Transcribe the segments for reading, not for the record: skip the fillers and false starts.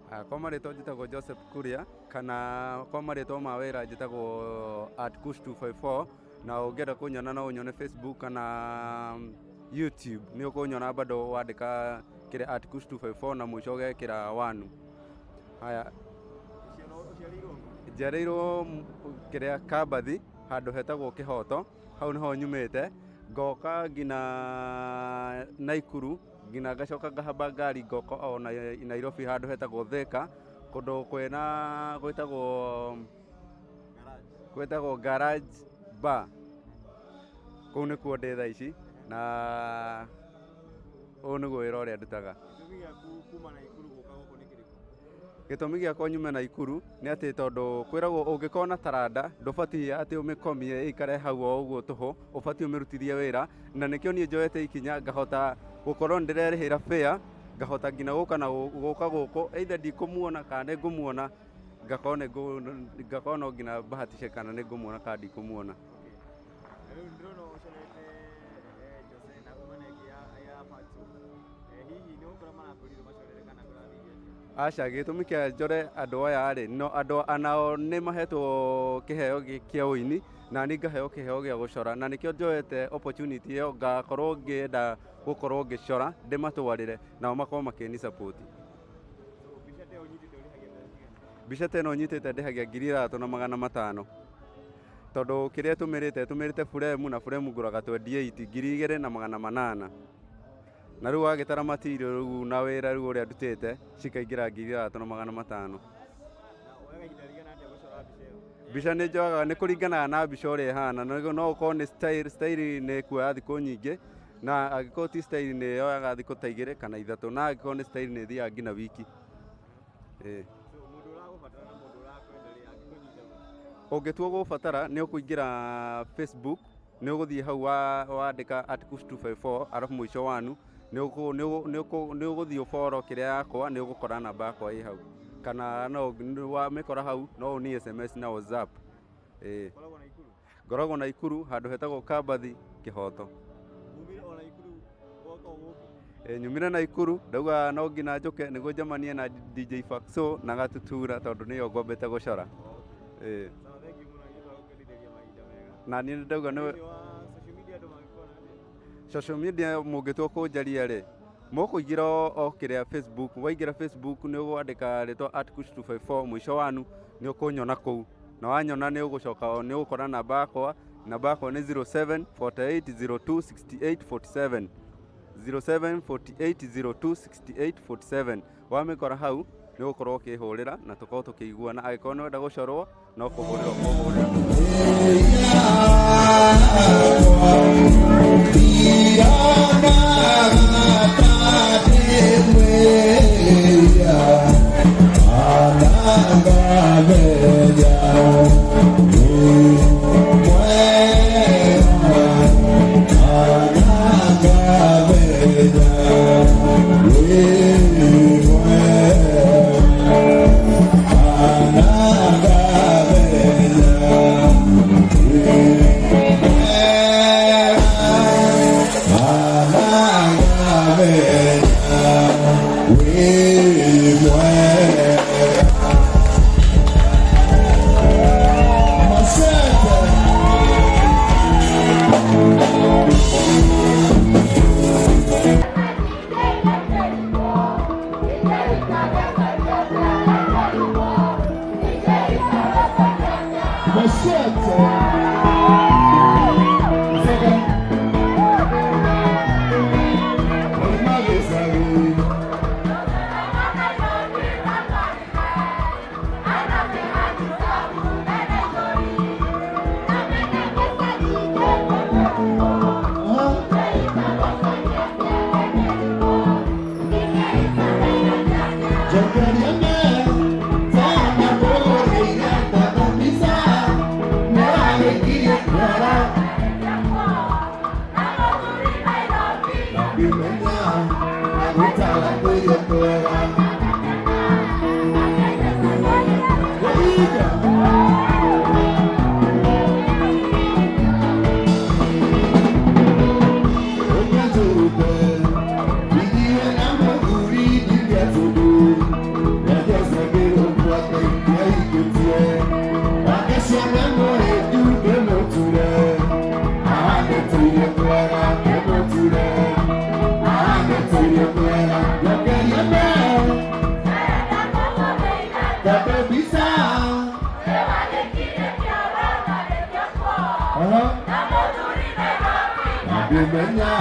Kwa marĩtwa njĩtagwo Joseph Kuria kana kwa marĩtwa ma wĩra njĩtagwo at Kush 254 na ũngĩenda kũnyona no ũnyone Facebook kana YouTube nĩ ũkũnyona bado wandĩka kĩrĩa at Kush 254 na mũico ũgekĩra wanu. Haya, njiarĩirwo kĩrĩa Kambathi handũ hetagwo Kĩhoto, hau nĩho nyumĩte ngoka nginya Naikuru nginya ngacoka ngahamba ngari ngoka o Nairobi handũ hetagwo Thika kũndũ kwĩna gwĩtagwo Garage Bar. Kũu nĩkuo ndĩ thaa ici na ũyũ nĩguo wĩra ũrĩa ndutaga. Gĩtũmi gĩakwa nyume Naikuru nĩ atĩ tondũ kwĩragwo ũngĩkorwo na taranda ndũbatiĩ atĩ ũmĩkomie ĩikare hau o ũguo tũhũ, ũbatiĩ ũmĩrutithie wĩra, na nĩkĩo niĩ njoete ikinya ngahota gũkorwo nĩndĩrerĩhĩra fare ngahota nginya gũka na gũka gũkũ either ndikũmuona kana nĩngũmuona, ngakorwo no nginya bahatishe kana nĩngũmuona kana ndikũmuona. Aca, gĩtũmi kĩa njore andũ aya rĩ, no andũ anao nĩ mahetwo kĩheo kĩa ũini na niĩ ngaheo kĩheo gĩa gũcora, na nĩkĩo njoete opportunity ĩyo ngakorwo ngĩenda gũkorwo ngĩcora ndĩmatwarĩre nao makorwo makĩni support. Mbica ta ĩno nyitĩte ndĩhagia 3500 tondũ kĩrĩa tũmĩrĩte buremu na buremu ngũraga 28 2800 na rĩu wagĩtara material rĩu na wĩra rĩu ũrĩa ndutĩte cikaingĩra 3500. Mbica nĩ njoyaga nĩ kũringanaga na mbica ũrĩa ĩhana, no ũkorwo nĩ style nĩ ĩkuoya thikũ nyingĩ, na angĩkorwo ti style nĩ yoyaga thikũ ta 2 kana 3, na angĩkorwo nĩ style nĩ ĩthiaga nginya wiki. Ũngĩtua gũbatara nĩ ũkũingĩra Facebook, nĩ ũgũthiĩ hau wandĩka at Kush 254 arabu mũico wanu nĩ ũgũthiĩ ũboro kĩrĩa yakwa nĩ ũgũkora namba yakwa ĩ hau, kana no wamĩkora hau no ũni SMS na WhatsApp. Ngoragwo Naikuru handũ hetagwo Kambathi Kĩhoto. Nyumire Naikuru ndauga no nginya njũke nĩguo njemanie na DJ Faxo na Gatutura tondũ nĩyo ngwambĩte gũcora. Na niĩ ndauga nĩ social media mũngĩtua kũnjaria rĩ mũkũingĩra o kĩrĩa Facebook, waingĩra Facebook nĩ ũgwandĩka rĩtwa at Kush 254 mũico wanu nĩ ũkũnyona kũu, na wanyona nĩ ũgũcoka nĩ ũgũkora namba yakwa, namba yakwa nĩ 07 48 02 68 47 07 48 02 68 47. Wamĩkora hau nĩ ũgũkorwo ũkĩhũrĩra na tũkorwo tũkĩiguana, angĩkorwo nĩ wenda gũcorwo no kũhũrĩra ũkũhũrĩra. Ngũmenya.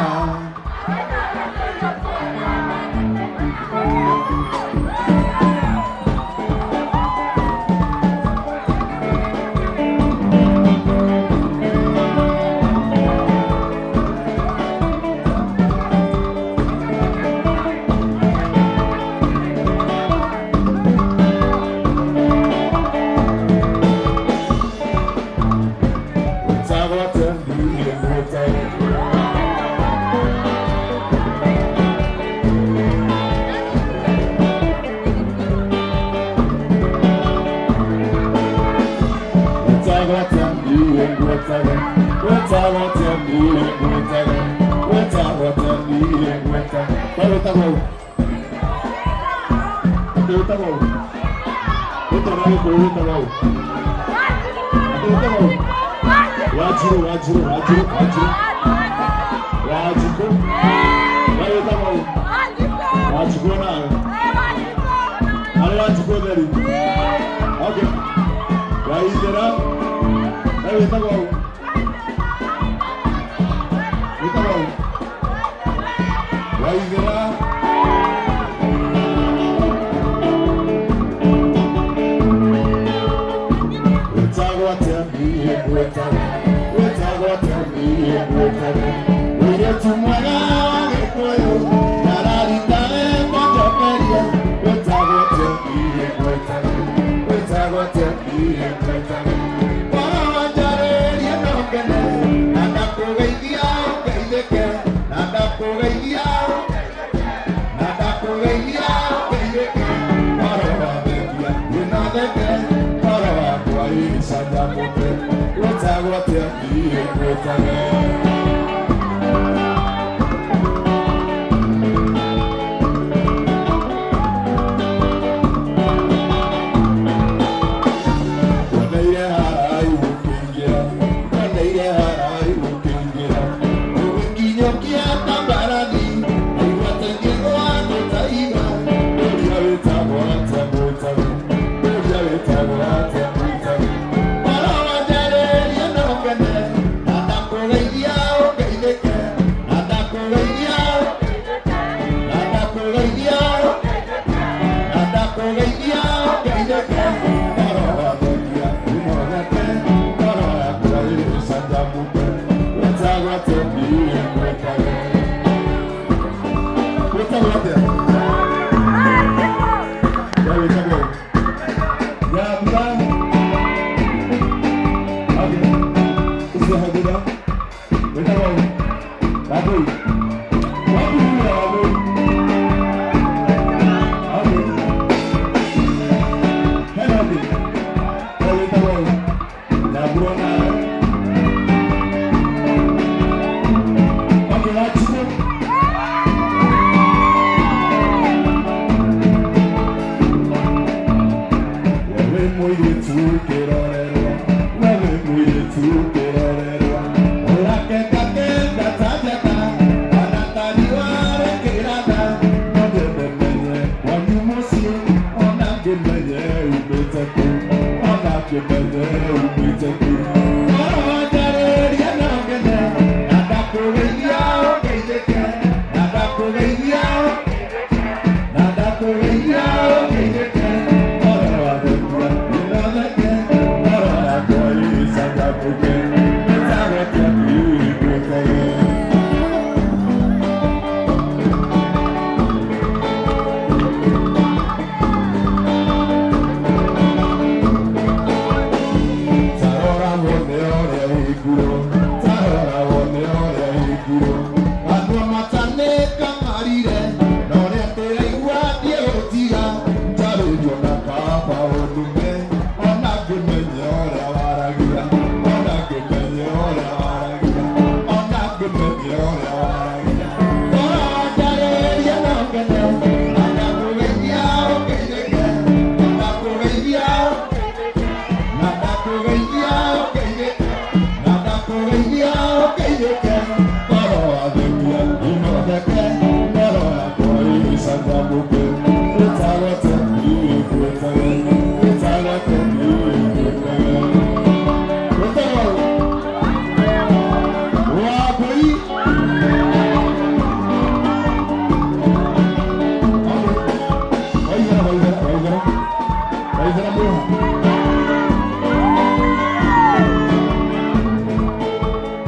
Waithera mwĩha.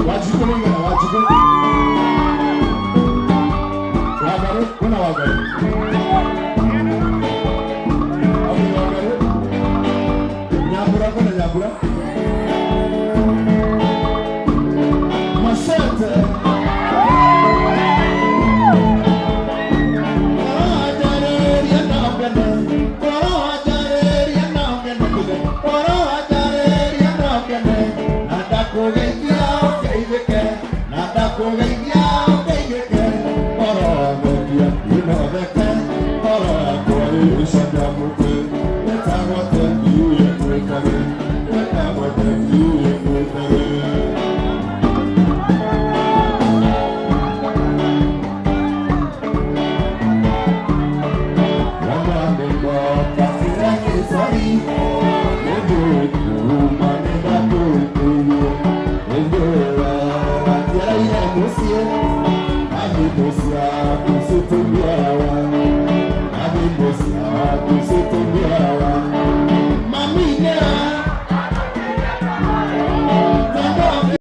Wanjikũ nĩ igana, Wanjikũ. Wangarĩ, kwĩna Wangarĩ. Okay, Wangarĩ. Nyambura, kwĩna Nyambura. Machete. Thank you.